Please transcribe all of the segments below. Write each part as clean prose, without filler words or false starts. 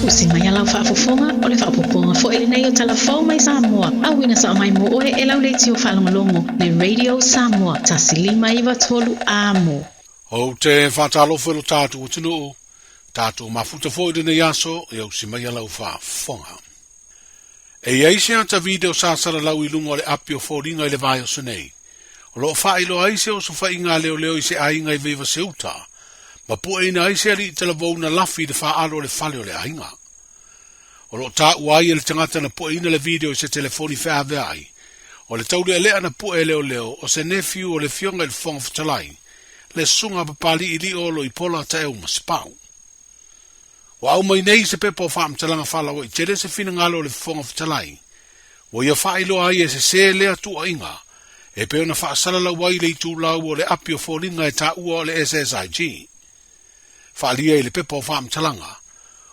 Usi mai a lau faafofoga, o le faaopoopoga foi lenei o Tala Fou mai Samoa, auina sao mai mo oe e lau leitio faalogologo, le Radio Samoa 1593 Amo. Ou te faatalofa i lo tatou atunuu, tatou mafuta foi i lenei aso e ausi mai a lau faafofoga. E i ai se ata video sa salalau i luga o le api o foliga i le vaiaso nei, o lo o faailoa ai se osofaiga a leoleo i se aiga i Vaivase-uta, ma pueina ai se alii talavou na lafi i le faalo o le fale o le aiga. O lo o taua ai e le tagata na pueina le video i se telefoni feaveai, o le taulealea na pue e leoleo o se nephew o le Afioga i le Fofoga Fetalai, le Susuga a Papali'i Li'olo i Pola Taeu Masepau. Ua aumai nei se pepa o faamatalaga faalauaitele se finagalo o le Fofoga Fetalai, ua ia faailoa ai e sesē lea tuuaiga e pei ona faasalalau ai le itulau o le api o foliga e taua o le SSIG. Faaalia i le pepa o faamatalaga,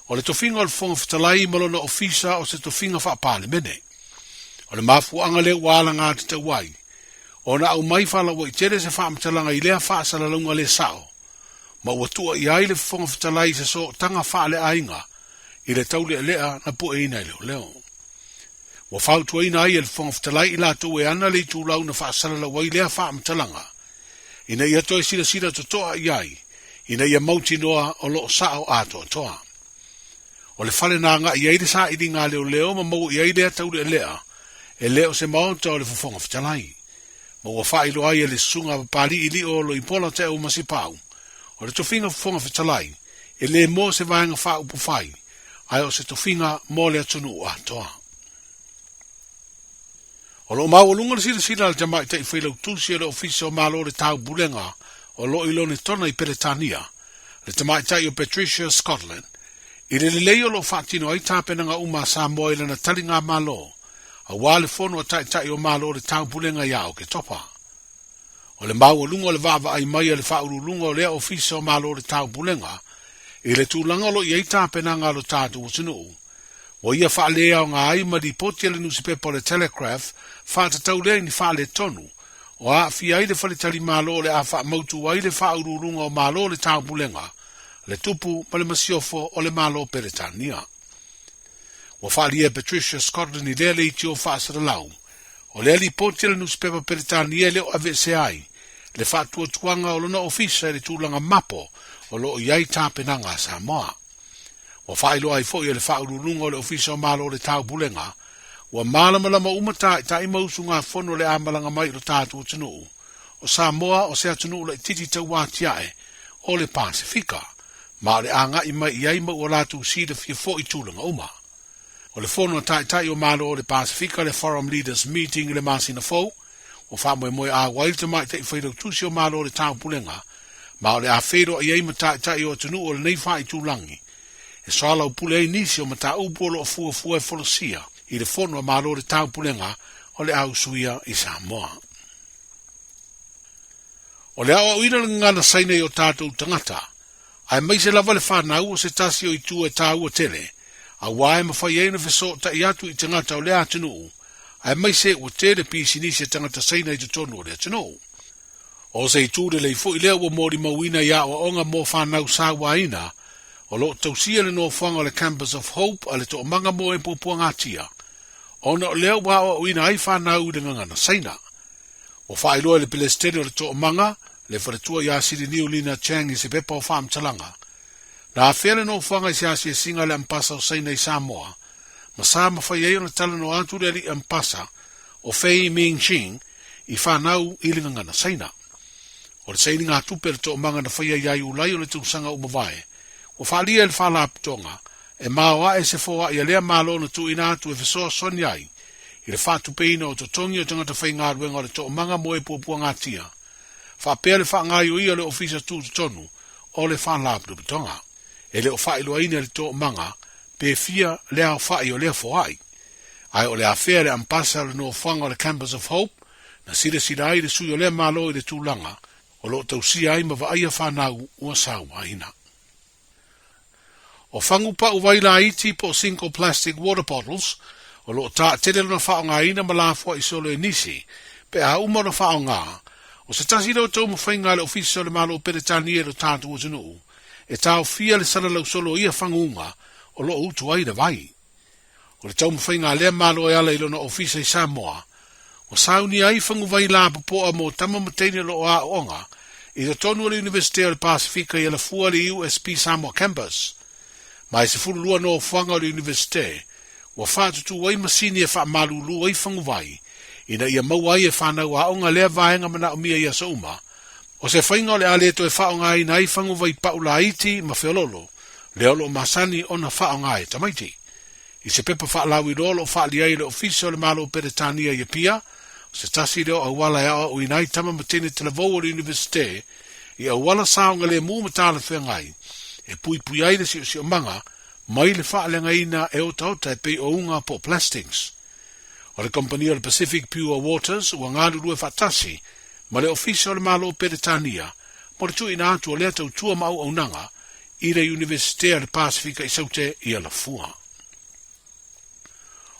o le tofiga o le Fofoga Fetalai ma lona ofisa o se tofiga faa-Palemene. O le mafuaaga lea ua alagatatau ai ona aumai faalauaitele se faamatalaga i lea faasalalauga le sao, ma ua tua i ai le Fofoga Fetalai i se sootaga faaleaiga i le taulealea na pueina e leoleo. Ua fautuaina ai e le Fofoga Fetalai i latou e ana le itulau na faasalalau ai lea faamatalaga, ina ia toe silasila totoa i ai, ina ia mautinoa o lo o sao atoatoa. O le fale na agai ai le sailiga a leoleo ma maua i ai lea taulealea, e le o se maota o le Fofoga Fetalai. Ma ua faailoa ai e le Susuga a Papali'i Li'o Loipola Te'u Masipau, o le tofiga Fofoga Fetalai, e le mo se vaega faaupufai, ae o se tofiga mo le atunuu atoa. O lo o maualuga le silasila a le tamaitai failautusi o le Ofisa o Malo o le Taupulega o lo o i Lonetona i Peretania, le tamaitai o Patricia Scotland, i le lelei o lo o faatino ai tapenaga uma a Samoa i lana taligamalo aua le Fono a Taitai o Malo o le Taupulega ia Oketopa. O le maualuga o le vaavaai mai a le Faauluuluga o lea Ofisa o Malo o le Taupulega i le tulaga o lo o i ai tapenaga a lo tatou atunuu, ua ia faaleaoga ai ma lipoti a le nusipepa o le Telegraph faatatau lea i ni faaletonu o aafia ai le faletalimalo o le a faamautu ai le Faauluuluga o Malo o le Taupulega, le Tupu ma le Masiofo o le Malo Peretania. Ua faaalia e Patricia Scotland i lea leitio faasalalau, o lea lipoti a le nusipepa Peretania e le o aveesea ai le faatuatuaga o lona ofisa i le tulaga mapo o lo o i ai tapenaga a Samoa. Ua faailoa ai foi e le Faauluuluga o le Ofisa o Malo o le Taupulega, ua malamalama uma taitai ma usugafono o le a malaga mai i lo tatou atunuu, o Samoa o se atunuu laitiiti tauatiae o le Pasefika, ma o le agai mai i ai ma ua latou silafia foi tulaga uma. O le fono a Taitai o Malo o le Pasefika le Forum Leaders Meeting i le masina fou, ua faamoemoe auai le tamaitai failautusi o Malo o le Taupulega, ma o le a feiloai ai ma Taitai o atunuu o lenei faaitulagi, e soalaupule ai nisi o mataupu o lo o fuafua e folasia i le fono a Malo o le Taupulega o le a usuia i Samoa. O le aoaoina o le gagana Saina i o tatou tagata, aemaise lava le fanau o se tasi o itu e taua tele, auā e mafai ai ona fesootai atu i tagata o lea atunuu, aemaise ua tele pisinisi a tagata Saina i totonu o le atunuu. O se itu lelei foi lea ua molimauina i aoaoga mo fanau sauaina o lo o tausia le nofoaga o le Campus of Hope a le Toomaga mo e Puapuagatia, ona o lea ua aoaoina ai fanau i le gagana Saina. Ua faailoa e le Pelesitene o le Toomaga, le faletua ia Siliniu Lina Chang i se pepa o faamatalaga, na afea le nofoaga i se asiasiga a le Ampasa o Saina i Samoa, ma sa mafai ai ona talanoa atu le alii Ampasa o Fei Mingxing i fanau i le gagana Saina. O le sainigatupe a le Toomaga na faia ia Iulai o le tausaga ua mavae, ua faaalia e le Faalapotopotoga e maoae se foai a lea Malo na tuuina atu e fesoasoani ai i le faatupeina o totogi o tagata faigaluega o le toomaga mo e puapuagatia, faapea le faagaoioia o le Ofisa Tutotonu o le Faalapotopotoga. E le o faailoaina e le toomaga pe fia le aofai o lea foai, ae o le afea e le Ampasa o le nofoaga o le Campus of Hope na silasila ai le sui o lea Malo i le tulaga o lo o tausia ai ma vaaia fanau ua sauaina. O fagu pau vai laiti po o single plastic water bottles o lo o taatele lona faaaogaina ma lafoai solo e nisi pe a uma ona faaaoga, o se tasi lea o taumafaiga a le Ofisa o le Malo o Peretania i lo tatou atunuu e taofia le salalau solo o ia faguga. o lo o utu ai le vai. O le taumafaiga a lea Malo e ala i lona ofisa i Samoa, ua saunia ai faguvai lapopoa mo tama ma teine o lo o aooga i totonu o le Iunivesite o le Pasefika i Alafua le USP Samoa Campus. Ma e 12 nofoaga o le Iunivesite ua faatutū ai masini e faamalūlū ai faguvai ina ia maua ai e fanau aoga lea vaega manaomia i aso uma, o se faiga o le a le toe faaaogaina ai faguvai pau laiti ma feoloolo, lea o lo o masani ona faaaoga e tamaiti. I se pepa faalauiloa o lo o faaalia ai e le Ofisa o le Malo o Peretania i Apia, o se tasi lea o auala e aoaoina ai tama ma teine talavou o le Iunivesite i auala saogalemu ma talafeagai e puipui ai le siosiomaga mai le faaleagaina e otaota e pei o uga po o plastics. O le kamupani o le Pacific Pure Waters ua galulue faatasi ma le Ofisa o le Malo o Peretania mo le tuuina atu o lea tautua ma auaunaga i le Iunivesite a le Pasefika i Saute i Alafua.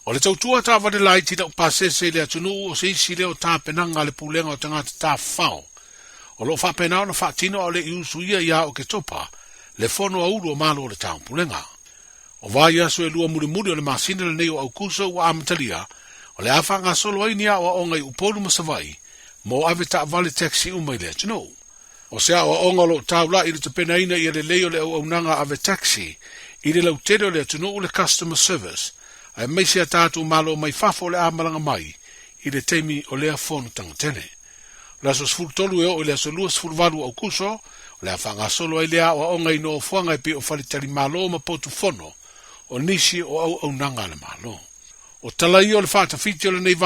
O le tautua taavale laiti laupasese i le atunuu o se isi lea o tapenaga a le Pulega o Tagata Tafafao o lo o faapena ona faatino a o le i usuia ia Oketopa le Fono Aulu o Malo o le Taupulega. O vaiaso e lua mulimuli o le masina lenei o Aukuso ua amatalia, o le a faagasolo ai ni aoaoga i Upolu ma Savaii mo ave taavale taxi uma i le atunuu. O se aoaoga o lo o taula'i i le tapenaina ia lelei o le auaunaga ave taxi i le lautele o le atunuu le customer service, aemaise a tatou malo mai fafo o le a malaga mai i le taimi o lea fonotaga tele. O le aso 13 e oo i le aso 28 o Aukuso, o le a faagasolo ai lea aoaoga i nofoaga e pei o faletalimalo ma potu fono o nisi o auaunaga a le Malo. O tala ia o le faatafiti o lenei vai.